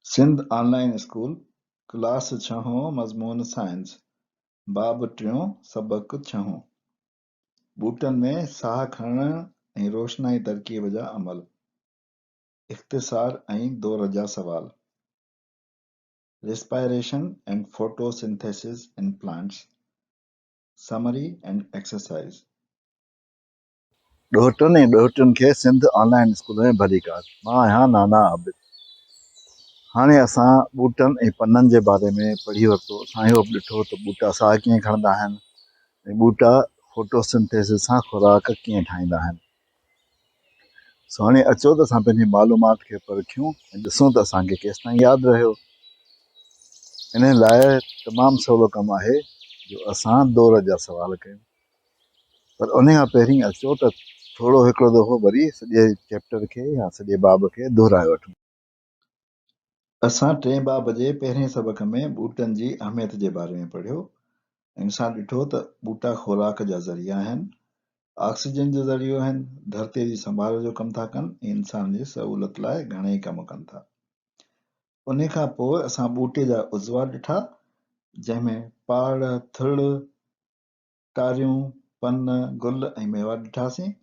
سنڌ آن line school, class ڇهون، مضمون science, باب ٽيون، سبق ڇهون، ٻوٽن ۾ ساهه کڻڻ ۽ روشنائي ترڪيب جا عمل، اختصار ۽ دور جا سوال، Respiration and Photosynthesis in Plants، Summary and Exercise. ڏوهٽن ۽ ڏوهٽين کي سنڌ آن لائين اسڪول ۾ ڀليڪار. مان آهيان نانا عابد. هاڻي اسان ٻوٽن ۽ پنن جي باري ۾ پڙهي ورتو. اسان اهو به ڏٺو ته ٻوٽا ساهه ڪيئن کڻندا آهن ۽ ٻوٽا فوٽوسنٿيسز سان خوراڪ ڪيئن ٺاهيندا آهن. سو هاڻي اچو ته اسان پنهنجي معلومات کي پرکيون ۽ ڏسون ته اسان کي ڪيستائين ياد رهيو. انهي لاء تمام سولو ڪم آهي جو اسان دور جا سوال ڪيون. پر انهي کان پهرين اچو ته ٿورو هڪڙو دفعو وري سڄي چيپٽر کي يا سڄي باب کي دهرائي وٺون. اسان ٽئين باب جي پهرين سبق ۾ ٻوٽن جي اهميت جي باري ۾ پڙهيو ۽ اسان ڏٺو ته ٻوٽا خوراڪ جا ذريعا آهن، آڪسيجن جو ذريعو آهن، ڌرتيء جي سنڀال جو ڪم ٿا ڪن ۽ انسان جي سهولت لاء گهڻيئي ڪم ڪن ٿا. انهي کان پوء اسان ٻوٽي جا عضوا ڏٺا، جنهن ۾ پاڙ، ٿڙ، ٽاريون، پن، گل ۽ ميوا ڏٺاسين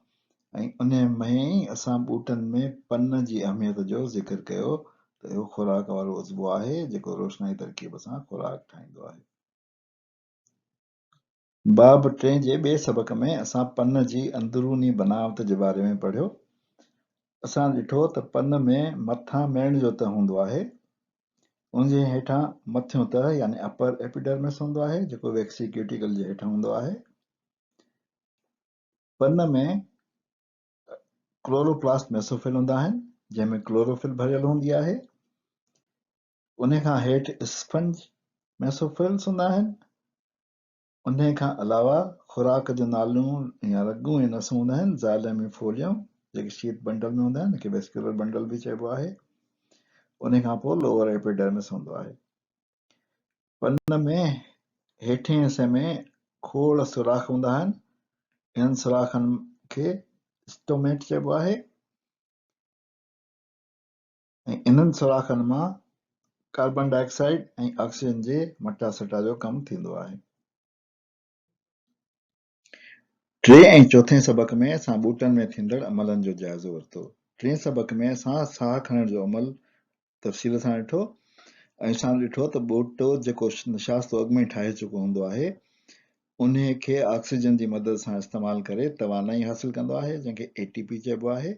۽ انهيء ۾ ئي اسان ٻوٽن ۾ پن جي اهميت جو ذڪر ڪيو ته اهو خوراڪ وارو عضوو آهي جيڪو روشنائي ترڪيب سان خوراڪ ٺاهيندو آهي. باب ٽئين جي ٻئي سبق ۾ اسان پن جي اندروني بناوت جي باري ۾ پڙهيو. اسان ڏٺو ته پن ۾ مٿان ميڻ جو تهه هوندو آهي ان جي هيٺان مٿيون تهه يعني اپر ايپيڊرمس هوندو آهي جيڪو ويڪسي ڪيوٽيڪل جي هيٺان هوندو آهي. پن ۾ ڪلوروپلاسٽ ميسوفل هوندا آهن جنهن ۾ ڪلوروفل ڀريل هوندي آهي. ان کان هيٺ اسفنج ميسوفلز هوندا آهن. انهيء کان علاوه خوراڪ جون ناليون يا رڳون ۽ نسون هوندا آهن، زائلم ۽ فوليم، جيڪي شيت بنڊل ۾ هوندا آهن، ان کي ويسڪيولر بنڊل به چئبو آهي. انهيء کان پوء لوئر ايپيڊرمس هوندو آهي. پن ۾ هيٺئين حصي ۾ کوڙ سوراخ هوندا آهن. انهن سوراخن کي اسٽوميٽ چئبو آهي. ۽ انهن سوراخن مان ڪاربان ڊاء آڪسائيڊ ۽ آڪسيجن جي مٽاسٽا جو ڪم ٿيندو آهي. ٽئين ۽ چوٿين سبق ۾ اسان ٻوٽن ۾ ٿيندڙ عملن جو جائزو ورتو. ٽئين سبق ۾ اسان ساهه کڻڻ جو عمل تفصيل سان ڏٺو ۽ اسان ڏٺو ته ٻوٽو جيڪو نشاستو اڳ ۾ ٺاهي چڪو هوندو آهي انهيء کي آڪسيجن جي مدد سان استعمال ڪري توانائي حاصل ڪندو آهي، جنهن کي اي ٽي پي چئبو آهي.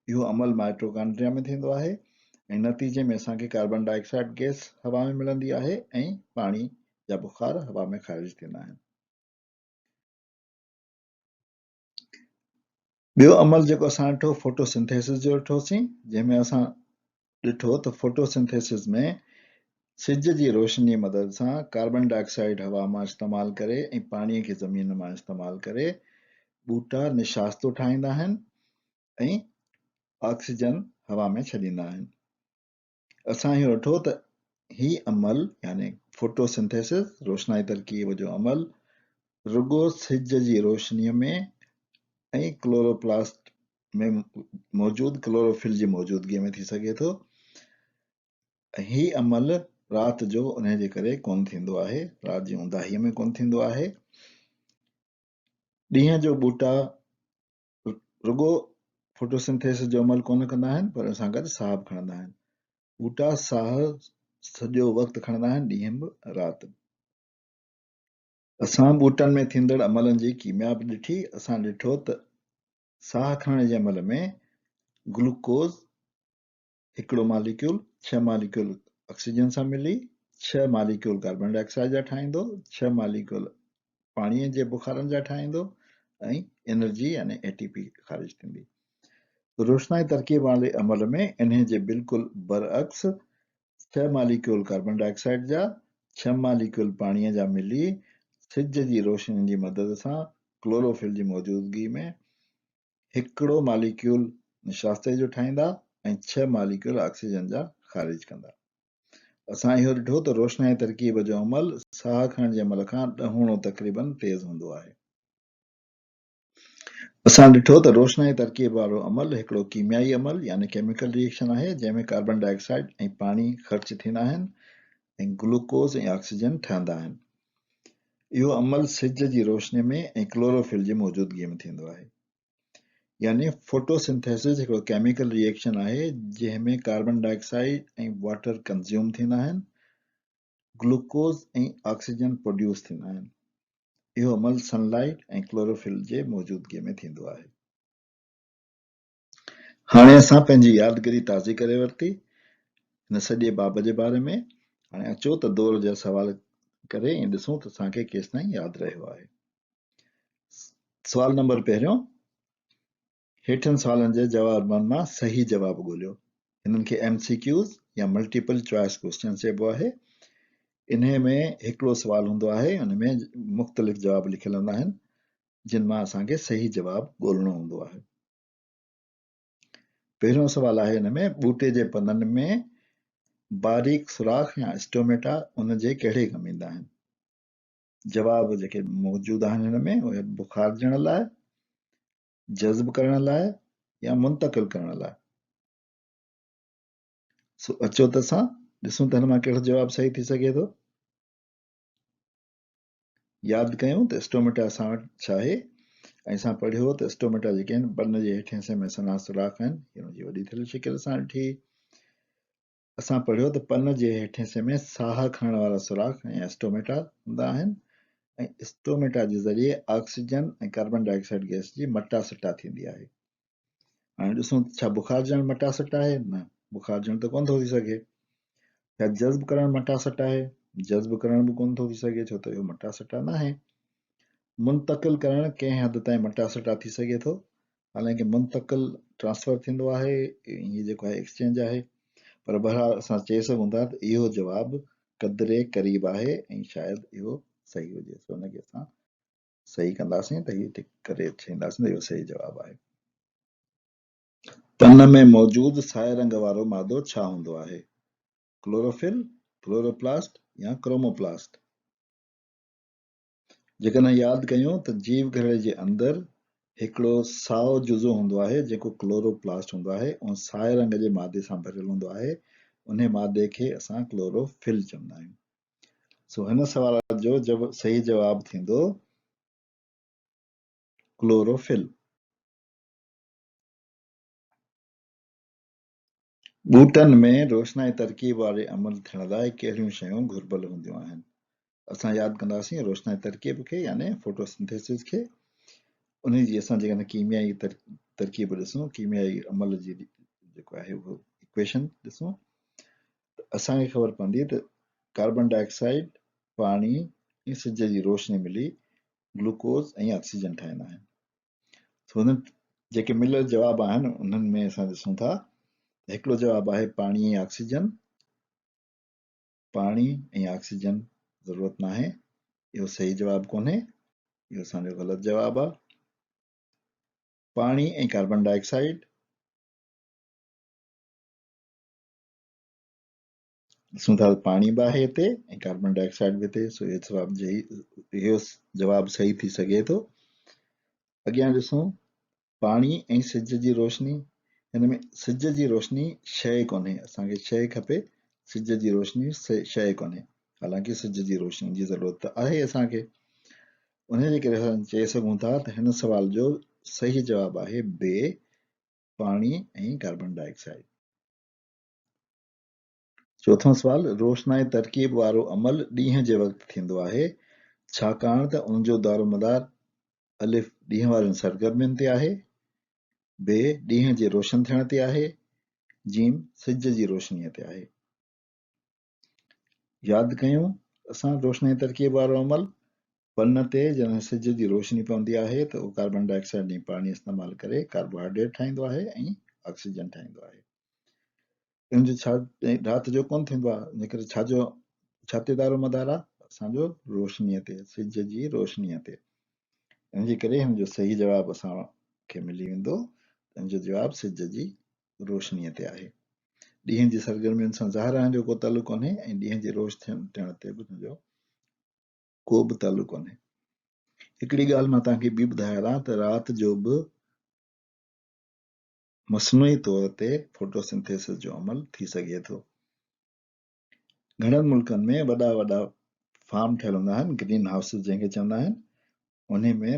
اهو عمل مائٽوڪانڊريا ۾ ٿيندو آهي ۽ نتيجي ۾ اسان کي ڪاربان ڊاء آڪسائيڊ گئس هوا ۾ ملندي آهي ۽ پاڻي جا بخار هوا ۾ خارج ٿيندا آهن. ٻيو عمل جيڪو اسان ڏٺو فوٽوسنٿيسز جو ڏٺوسين جنهن ۾ اسان ڏٺو ته فوٽوسنٿيسز ۾ سج جي روشني جي مدد سان ڪاربان ڊاء آڪسائيڊ هوا مان استعمال ڪري ۽ پاڻي کي زمين مان استعمال ڪري ٻوٽا نشاستو ٺاهيندا آهن ۽ آڪسيجن هوا ۾ ڇڏيندا آهن. اسان اهو ڏٺو ته هي عمل يعني فوٽوسنٿيسز، روشنائي ترڪيب جو عمل، رڳو سج جي روشنيء ۾ ۽ ڪلوروپلاسٽ ۾ موجود ڪلوروفل جي موجودگيء ۾ ٿي سگهي ٿو ۽ هي عمل رات جو انهي جي ڪري ڪونه ٿيندو آهي، رات جي اونداهيء ۾ ڪونه ٿيندو آهي. ڏينهن جو ٻوٽا رڳو فوٽوسنٿيسس جو عمل ڪونه ڪندا آهن پر ان سان گڏ ساهه به کڻندا آهن. ٻوٽا ساهه سڄو وقت کڻندا آهن ڏينهن به رات به. اسان ٻوٽن ۾ ٿيندڙ عملن جي ڪيميا به ڏٺي. اسان ڏٺو ته ساهه کڻڻ جي عمل ۾ گلوڪوز هڪڙو ماليڪيول ڇهه ماليڪيول آڪسيجن سان ملي ڇهه ماليڪيول ڪاربان ڊاء آڪسائيڊ جا ٺاهيندو، ڇهه ماليڪيول پاڻيء جي بخارن جا ٺاهيندو ۽ انرجي يعني اي ٽي پي خارج ٿيندي. روشنائي ترڪيب واري عمل ۾ انهي جي بلڪل برعڪس ڇهه ماليڪيول ڪاربان ڊاء آڪسائيڊ جا، ڇهه ماليڪيول پاڻيء جا ملي سج جي روشني جي مدد سان ڪلوروفل جي موجودگي ۾ هڪڙو ماليڪيول نشاستي جو ٺاهيندا ۽ ڇهه ماليڪيول آڪسيجن جا خارج ڪندا. اسان اهو ڏٺو ته روشنائي ترڪيب جو عمل ساهه کڻڻ جي عمل کان ڏهوڻو تقريباً تيز هوندو آهي. اسان ڏٺو ته روشنائي ترڪيب وارو عمل هڪڙو ڪيميائي عمل يعني ڪيميڪل ري ايڪشن آهي جنهن ۾ ڪاربان ڊاء آڪسائيڊ ۽ پاڻي خرچ ٿيندا آهن ۽ گلوڪوز ۽ آڪسيجن ٺهندا آهن. اهو عمل سج جي روشني ۾ ۽ ڪلوروفل جي موجودگي ۾ ٿيندو آهي. يعني فوٽو سنٿيسز هڪڙو ڪيميڪل ري ايڪشن آهي جنهن ۾ carbon dioxide ۽ water consume ٿيندا آهن، گلوڪوز ۽ آڪسيجن پروڊيوس ٿيندا آهن. اهو عمل سن لائيٽ ۽ ڪلوروفل جي موجودگي ۾ ٿيندو آهي. هاڻي اسان پنهنجي يادگيري تازي ڪري ورتي هن سڄي باب جي باري ۾. هاڻي اچو ته دور جا سوال ڪري ۽ ڏسون ته اسان کي ڪيستائين ياد رهيو آهي. سوال نمبر پهريون، هيٺين سوالن جي جوابن مان صحيح جواب ڳوليو. هنن کي ايم سي ڪيوز يا ملٽيپل چوائس ڪوئسچن چئبو آهي. انهيء ۾ هڪڙو سوال هوندو آهي ان ۾ مختلف جواب لکيل هوندا آهن جن مان اسان کي صحيح جواب ڳولڻو هوندو آهي. پهريون سوال آهي ان ۾ ٻوٽي جي پنن ۾ باريڪ سوراخ يا اسٽوميٽا ان جي ڪهڙي ڪم ايندا آهن؟ جواب جيڪي موجود آهن هن ۾ اهي بخارجڻ لاء، جذب ڪرڻ لاء يا منتقل ڪرڻ لاء. سو اچو ته اسان ڏسون ته هن مان ڪهڙو جواب صحيح ٿي سگهي ٿو. ياد ڪيون ته اسٽوميٽا اسان وٽ ڇا آهي ۽ اسان پڙهيو ته اسٽوميٽا جيڪي آهن پن جي هيٺين حصي ۾ سنها سوراخ آهن. هي ان جي وڏي ٿيل شڪل اسان ڏٺي. اسان پڙهيو ته پن جي هيٺين حصي ۾ ساهه کڻڻ وارا سوراخ يا اسٽوميٽا هوندا آهن ۽ اسٽوميٽا جي ذريعي oxygen ۽ carbon dioxide gas جي مٽا سٽا ٿيندي آهي. هاڻي ڏسون ته ڇا بخارجڻ مٽا سٽا آهي؟ نه، بخارجڻ ته ڪونه ٿو ٿي سگهي. ڇا جذب ڪرڻ مٽا سٽا آهي؟ جذب ڪرڻ به ڪونه ٿو ٿي سگهي ڇو ته اهو مٽا سٽا ناهي. منتقل ڪرڻ ڪنهن حد تائين مٽا سٽا ٿي سگهي ٿو حالانڪه منتقل ٽرانسفر ٿيندو آهي هي جيڪو آهي ايڪسچينج آهي پر بهرحال اسان چئي سگهون ٿا ته اهو جواب قدري قريب آهي ۽ شايد اهو صحيح هجي سو ان کي اسان صحيح ڪنداسين ته هي ٽڪ ڪري ڇڏينداسين ته اهو صحيح جواب آهي. پن ۾ موجود سائي رنگ وارو مادو ڇا هوندو آهي؟ ڪلوروفل، ڪلوروپلاسٽ يا ڪروموپلاسٽ؟ جيڪڏهن ياد ڪيون ته جيو گهرڙي جي اندر هڪڙو سائو جزو هوندو آهي جيڪو ڪلورو پلاسٽ هوندو آهي ۽ سائي رنگ جي مادي سان ڀريل هوندو آهي انهي مادي کي اسان ڪلورو فل چوندا آهيون. سو هن سوال جو صحيح جواب ٿيندو ڪلورو فل. ٻوٽن ۾ روشنائي ترڪيب واري عمل ٿيڻ لاء ڪهڙيون شيون گهربل هونديون آهن؟ اسان ياد ڪنداسين روشنائي ترڪيب کي يعني فوٽوسنٿيسز کي. انهي جي اسان جيڪڏهن ڪيميائي ترڪيب ڏسون، ڪيميائي عمل جي جيڪو آهي اهو ايڪويشن ڏسون ته اسان کي خبر پوندي ته ڪاربان ڊاء آڪسائيڊ، پاڻي ۽ سج جي روشني ملي گلوڪوز ۽ آڪسيجن ٺاهيندا آهن. سو هنن جيڪي مليل جواب آهن انهن ۾ اسان ڏسون ٿا ته هڪڙو جواب آهي پاڻي ۽ آڪسيجن، پاڻي ۽ آڪسيجن ضرورت ناهي، اهو صحيح جواب ڪونهي، اهو اسان جو غلط جواب آهي. پاڻي ۽ ڪاربان ڊاء آڪسائيڊ، ڏسون ٿا ته پاڻي به آهي هتي ۽ ڪاربان ڊاء آڪسائيڊ به هتي، سو اهو جواب اهو جواب صحيح ٿي سگهي ٿو. اڳيان ڏسون پاڻي ۽ سج جي روشني، هن ۾ سج جي روشني شيء ڪونهي، اسان کي شيء کپي، سج جي روشني شيء ڪونهي، حالانڪه سج جي روشني جي ضرورت ته آهي اسان کي. انهيء جي ڪري اسان چئي سگهون ٿا ته هن سوال جو صحيح جواب آهي بي، پاڻي ۽ ڪاربان ڊاء آڪسائيڊ. چوٿون سوال، روشنائي ترڪيب وارو عمل ڏينهن جي وقت ٿيندو آهي، ڇاڪاڻ ته ان جو دارومدار الف ڏينهن وارين سرگرمين تي آهي، ب ڏينهن جي روشن ٿيڻ تي آهي، ج سج جي روشنيء تي آهي. ياد ڪيون اسان روشنائي ترڪيب وارو عمل، پن تي جڏهن سج جي روشني پوندي آهي ته اهو ڪاربان ڊاء آڪسائيڊ ۽ پاڻي استعمال ڪري ڪاربوهائيڊريٽ ٺاهيندو آهي ۽ آڪسيجن ٺاهيندو آهي. ان جو ڇا رات جو ڪونه ٿيندو آهي ان ڪري ڇا جو ڇا تي دارو مدار آهي اسان جو روشنيء تي سج جي روشنيء تي ان جي ڪري هن جو صحيح جواب اسان کي ملي ويندو ان جو جواب سج جي روشنيء تي آهي ڏينهن جي سرگرمين سان ظاهر آهي جو ڪو تعلق ڪونهي ۽ ڏينهن جي روش ٿيڻ تي به هن جو ڪو به تعلق ڪونهي هڪڙي ڳالهه مان توهان کي ٻي ٻڌايان ته رات جو به مصنوعي طور تي فوٽوسنٿيسس جو عمل ٿي سگهي ٿو. گهڻن ملڪن ۾ وڏا وڏا فارم ٺهيل هوندا آهن، گرين هائوسز جنهن کي چوندا آهن، انهي ۾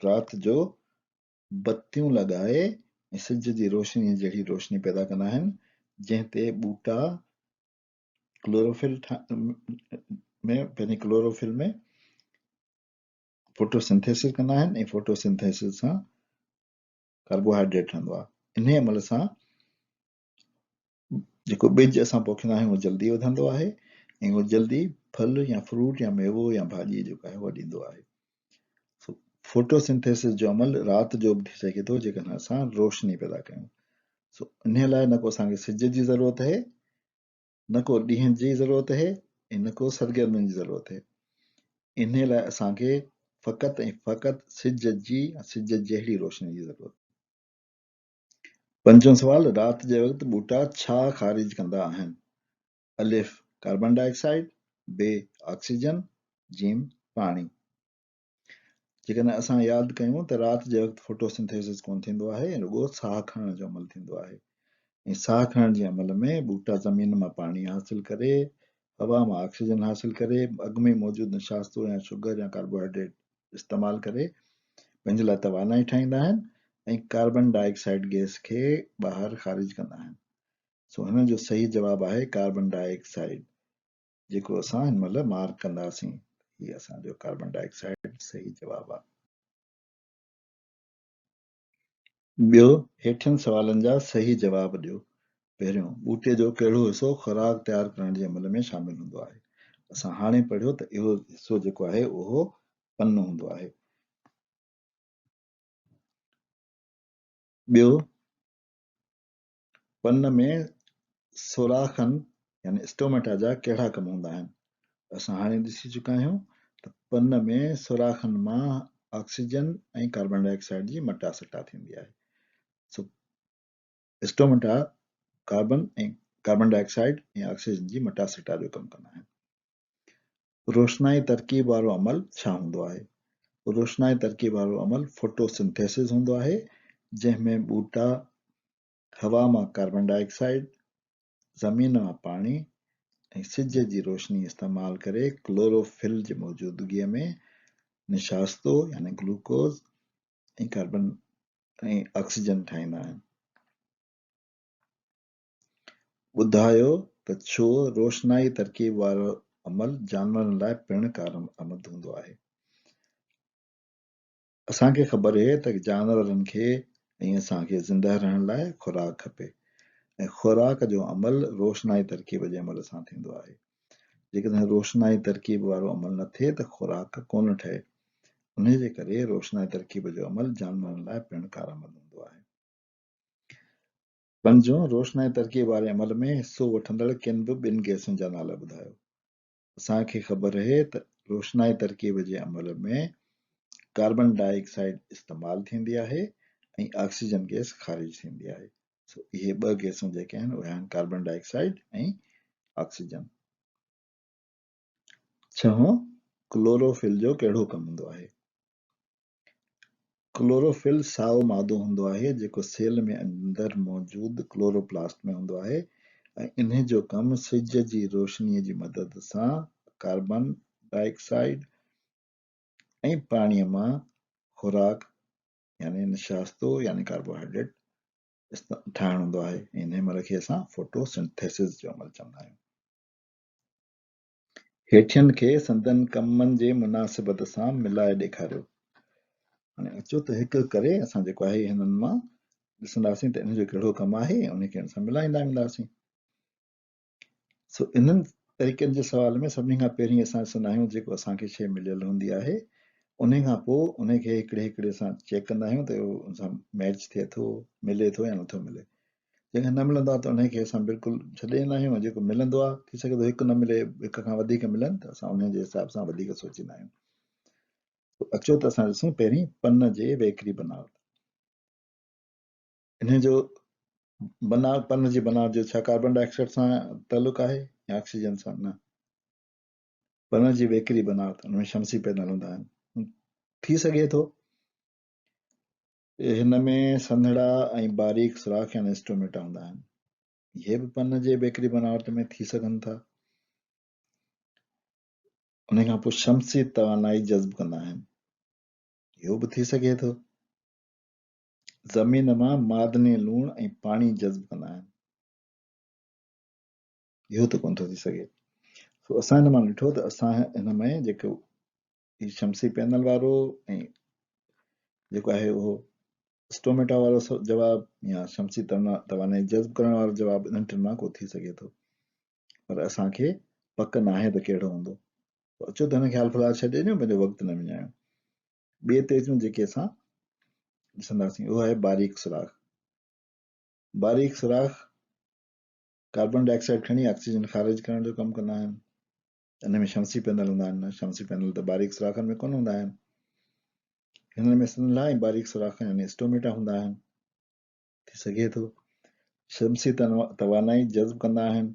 رات جو بتيون لڳائي ۽ سج جي روشني جهڙي روشني پيدا ڪندا آهن، جنهن تي ٻوٽا ڪلوروفل ۾ پنهنجي ڪلوروفل ۾ فوٽوسنٿيسس ڪندا آهن ۽ فوٽوسنٿيسس سان ڪاربوهائيڊريٽ ٺهندو آهي. انهي عمل سان جيڪو ٻج اسان پوکيندا آهيون اهو جلدي وڌندو آهي ۽ اهو جلدي ڦل يا فروٽ يا ميوو يا ڀاڄي جيڪو آهي اهو ڏيندو آهي. فوٽوسنٿيسس جو عمل رات جو به ٿي سگهي ٿو جيڪڏهن اسان روشني پيدا ڪيون. سو انهي لاء نه ڪو اسان کي سج جي ضرورت آهي، نه ڪو ڏينهن جي ضرورت آهي ۽ نه ڪو سرگرمين جي ضرورت آهي. انهي لاء اسان کي فقط ۽ فقط سج جي سج جهڙي روشني جي ضرورت آهي. پنجون سوال، رات جي وقت ٻوٽا ڇا خارج ڪندا آهن؟ الف، ڪاربان ڊاء آڪسائيڊ، ب، آڪسيجن، ج، پاڻي. جيڪڏهن اسان ياد ڪيون ته رات جي وقت فوٽوسنٿيسز ڪونه ٿيندو آهي ۽ رڳو ساهه کڻڻ جو عمل ٿيندو آهي ۽ ساهه کڻڻ جي عمل ۾ ٻوٽا زمين مان پاڻي حاصل ڪري، هوا مان آڪسيجن حاصل ڪري، اڳ ۾ موجود نشاستو يا شگر يا ڪاربوهائيڊريٽ استعمال ڪري پنهنجي لاء توانائي ٺاهيندا آهن ۽ ڪاربن ڊاء آڪسائيڊ گئس کي ٻاهر خارج ڪندا آهن. سو هن جو صحيح جواب آهي ڪاربن ڊاء آڪسائيڊ جيڪو اسان هن مهل مارڪ ڪنداسين. هي اسان جو ڪاربن ڊاء آڪسائيڊ صحيح جواب آهي. ٻيو، هيٺين سوالن جا صحيح جواب ڏيو. پهريون، ٻوٽي جو ڪهڙو حصو خوراڪ تيار ڪرڻ جي عمل ۾ شامل هوندو آهي؟ اسان هاڻي پڙهيو ته اهو حصو جيڪو آهي اهو پن هوندو آهي. ٻيو، پن ۾ سوراخن يعني اسٽوميٽا جا ڪهڙا ڪم هوندا آهن؟ اسان هاڻي ڏسي چڪا آهيون ته پن ۾ سوراخن مان آڪسيجن ۽ ڪاربان ڊاء آڪسائيڊ جي مٽا سٽا ٿيندي آهي. سو stomata carbon ۽ carbon dioxide ۽ oxygen جي مٽا سٽا جو ڪم ڪندا آهن. روشنائي ترڪيب وارو عمل ڇا هوندو آهي؟ روشنائي ترڪيب وارو عمل فوٽوسنٿيسز هوندو آهي، جنهن ۾ ٻوٽا هوا مان ڪاربان ڊاء آڪسائيڊ، زمين مان پاڻي ۽ سج جي روشني استعمال ڪري ڪلوروفل جي موجودگيء ۾ نشاستو يعني گلوڪوز ۽ ڪاربن ۽ آڪسيجن ٺاهيندا آهن. ٻڌايو ته ڇو روشنائي ترڪيب وارو عمل جانورن لاء پڻ ڪارآمد هوندو آهي؟ اسان کي خبر اهي ته جانورن کي ۽ اسان کي زنده رهڻ لاء خوراڪ کپي ۽ خوراڪ جو عمل روشنائي ترڪيب جي عمل سان ٿيندو آهي. جيڪڏهن روشنائي ترڪيب وارو عمل نه ٿئي ته خوراڪ ڪونه ٺهي. انهي جي ڪري روشنائي ترڪيب جو عمل جانورن لاء پڻ ڪارآمد هوندو آهي. پنجون، روشنائي ترڪيب واري عمل ۾ حصو وٺندڙ ڪن به ٻن گئسن جا نالا ٻڌايو. اسان کي خبر اهي ته روشنائي ترڪيب جي عمل ۾ ڪاربن ڊاء آڪسائيڊ استعمال ٿيندي آهي ۽ آڪسيجن گئس خارج ٿيندي آهي. سو اهي ٻه گئسون جيڪي آهن اهي آهن ڪاربن ڊاء آڪسائيڊ ۽ آڪسيجن. ڇهون، ڪلوروفل جو ڪهڙو ڪم هوندو آهي؟ ڪلوروفل سائو مادو هوندو آهي جيڪو سيل ۾ اندر موجود ڪلوروپلاسٽ ۾ هوندو آهي ۽ انهي جو ڪم سج جي روشني جي مدد سان ڪاربان ڊاء آڪسائيڊ ۽ پاڻي مان خوراڪ يعني نشاستو يعني ڪاربوهائيڊريٽ ٺاهڻ هوندو آهي ۽ انهي عمل کي اسان فوٽو سنٿيسز جو عمل چوندا آهيون. هيٺين کي سندن ڪمن جي مناسبت سان ملائي ڏيکاريو. هاڻي اچو ته هڪ هڪ ڪري اسان جيڪو آهي هنن مان ڏسنداسين ته ان جو ڪهڙو ڪم آهي ۽ ان کي ان سان ملائيندا وينداسين. سو انهن طريقن جي سوال ۾ سڀني کان پهرين اسان ڏسندا آهيون جيڪو اسان کي شيء مليل هوندي آهي ان کان پوء ان کي هڪڙي هڪڙي سان چيڪ ڪندا آهيون ته اهو ان سان ميچ ٿئي ٿو، ملي ٿو يا نٿو ملي. جيڪڏهن نه ملندو آهي ته انهي کي اسان بلڪل ڇڏي ڏيندا آهيون ۽ جيڪو ملندو آهي ٿي سگهي ٿو هڪ نه ملي هڪ کان وڌيڪ ملن ته اسان انهي جي حساب سان وڌيڪ سوچيندا آهيون. اچو ته اسان ڏسون پهرين پن جي ويڪري بناوت. انهي جو بناوت پن جي بناوت جو ڇا ڪاربن ڊاء آڪسائيڊ سان تعلق آهي يا آڪسيجن سان؟ نه. پن جي ويڪري بناوت ان ۾ شمسي پينل هوندا آهن. ٿي سگهي ٿو. هن ۾ سنهڙا ۽ باريڪ سوراخ يعني اسٽوميٽا هوندا آهن. اهي به پن جي بيڪري بناوٽ ۾ ٿي سگهن ٿا. ان کان پوء شمسي توانائي جذب ڪندا آهن. اهو به ٿي سگهي ٿو. زمين مان معدني لوڻ ۽ پاڻي جذب ڪندا آهن. اهو ته ڪونه ٿو ٿي سگهي. سو اسان هن مان ڏٺو ته اسان هن ۾ جيڪو هي شمسي پينل وارو ۽ جيڪو آهي اهو اسٽوميٽا وارو جواب يا شمسي توانائي جذب ڪرڻ وارو جواب انهن ٽن مان ڪو ٿي سگهي ٿو پر اسان کي پڪ ناهي ته ڪهڙو هوندو. اچو ته هن کي حال في الحال ڇڏي ڏيون پنهنجو وقت نه وڃايون. ٻئي تي اچون جيڪي اسان ڏسنداسين اهو آهي باريڪ سوراخ. باريڪ سوراخ ڪاربان ڊاء آڪسائيڊ کڻي آڪسيجن خارج ڪرڻ جو ڪم ڪندا آهن. ان ۾ شمسي پينل هوندا آهن نه شمسي پينل ته باريڪ سوراخن ۾ ڪونه هوندا آهن. هنن ۾ سنهڙا ۽ باريڪ سوراخ يعني اسٽوميٽا هوندا آهن. ٿي سگهي ٿو شمسي توانائي جذب ڪندا آهن.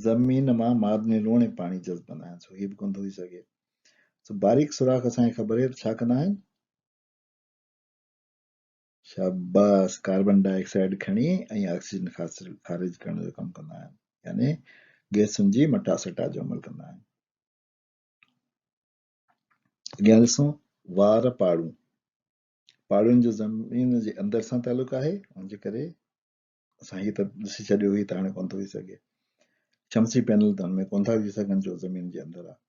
زمين مان معدني لوڻ ۽ پاڻي جذب ڪندا آهن. سو هي به ڪونه ٿو ٿي سگهي. سو باريڪ سوراخ اسان کي خبر آهي ته ڇا ڪندا آهن؟ شاباس ڪاربن ڊاء آڪسائيڊ کڻي ۽ آڪسيجن خارج ڪرڻ جو ڪم ڪندا آهن يعني گئسن جي مٽاسٽا جو عمل ڪندا آهن. اڳيان ڏسون وار پاڙون. پاڙن جو زمين جي اندر سان تعلق آهي ان جي ڪري اسان هي ته ڏسي ڇڏيو هي ته هاڻي ڪونه ٿو ٿي سگهي. شمسي پينل ته ان ۾ ڪونه ٿا ٿي سگهن جو زمين جي اندر آهي.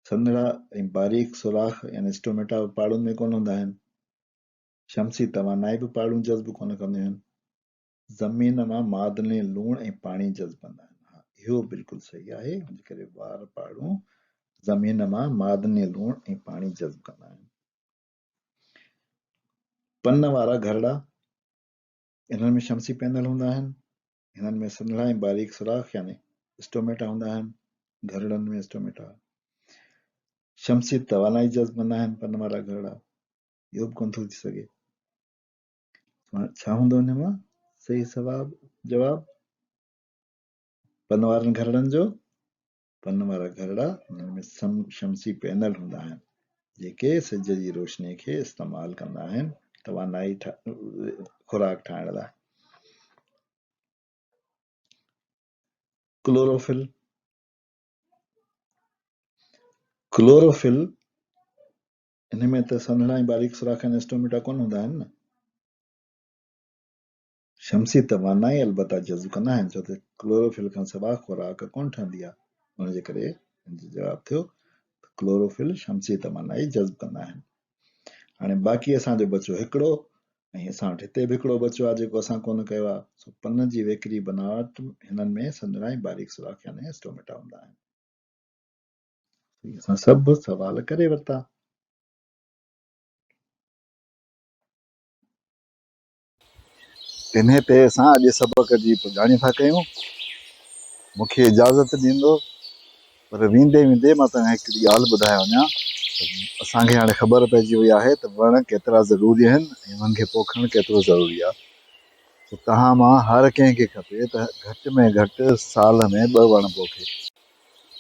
سنهڙا ۽ باريڪ سوراخ يعني اسٽوميٽا به پاڙن ۾ ڪونه هوندا آهن. شمسي توانائي به پاڙون جذب ڪونه ڪنديون آهن. زمين مان معدني لوڻ ۽ پاڻي جذب ڪندا آهن. ها اهو بلڪل صحيح آهي ان جي ڪري وار پاڙون زمين مان معدني لوڻ ۽ پاڻي جذب ڪندا آهن. پن وارا گهرڙا، انهن ۾ شمسي پينل هوندا آهن. هنن ۾ سنهڙا ۽ باريڪ سوراخ يعني اسٽوميٽا هوندا آهن. گهرڙن ۾ اسٽوميٽا شمسي توانائي جذب ڪندا آهن. پن وارا گهرڙا اهو به ڪونه ٿو ٿي سگهي. ڇا هوندو ان مان صحيح جواب؟ پن وارن گهرڙن جو پن وارا گهرڙا انهن ۾ شمسي پينل هوندا آهن جيڪي سج جي روشني کي استعمال ڪندا آهن توانائي خوراڪ ٺاهڻ لاء. ڪلوروفل ڪلوروفل ان ۾ ته سنهڙا ۽ باريڪ سوراخ ۽ اسٽوميٽا ڪونه هوندا آهن نه. شمسي توانائي البته جذب ڪندا آهن ڇو ته ڪلوروفل کان سواء خوراڪ ڪونه ٺهندي آهي ان جي ڪري ان جو جواب ٿيو ته ڪلوروفل شمسي توانائي جذب ڪندا آهن. هاڻي باقي اسان جو بچيو هڪڙو ۽ اسان وٽ هتي به هڪڙو بچيو آهي جيڪو اسان ڪونه ڪيو آهي سو پن جي ويڪري بناوٽ هنن ۾ سنهڙا ۽ باريڪ سوراخ يعني اسٽوميٽا هوندا آهن. اسان سڀ سوال ڪري ورتا. انهيء تي اسان اڄ سبق جي پڄاڻي ٿا ڪيون. مون کي اجازت ڏيندو، پر ويندي ويندي مان توهان کي هڪڙي ڳالهه ٻڌائي وڃان ته اسان کي هاڻي خبر پئجي وئي آهي ته وڻ ڪيترا ضروري آهن ۽ انهن کي پوکڻ ڪيترو ضروري آهي. سو توهان مان هر ڪنهن کي کپي ته گهٽ ۾ گهٽ سال ۾ ٻه وڻ پوکي.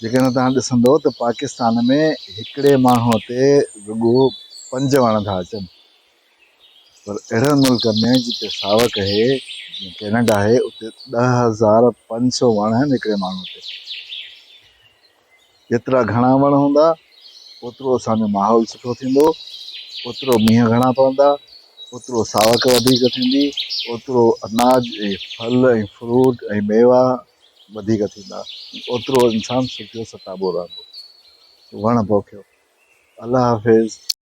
جيڪڏهن توهان ڏسندو ته پاڪستان ۾ هڪڙي ماڻهوء تي رڳو پنج وڻ ٿا اچن پر اهڙن ملڪن ۾ جتي ساوڪ اهي جيئن ڪينيڊا آهي اتي 10,500 وڻ آهن هڪڙي ماڻهوء تي. جيترا گهڻا وڻ هوندا اوترو اسان جو ماحول سٺو ٿيندو، اوترو مينهن گهڻا پوندا، اوترو ساوڪ وڌيڪ ٿيندي، اوترو اناج ۽ ڦل ۽ فروٽ ۽ ميوا وڌيڪ ٿيندا ۽ اوترو انسان سکيو ستابو رهندو. وڻ پوکيو. الله حافظ.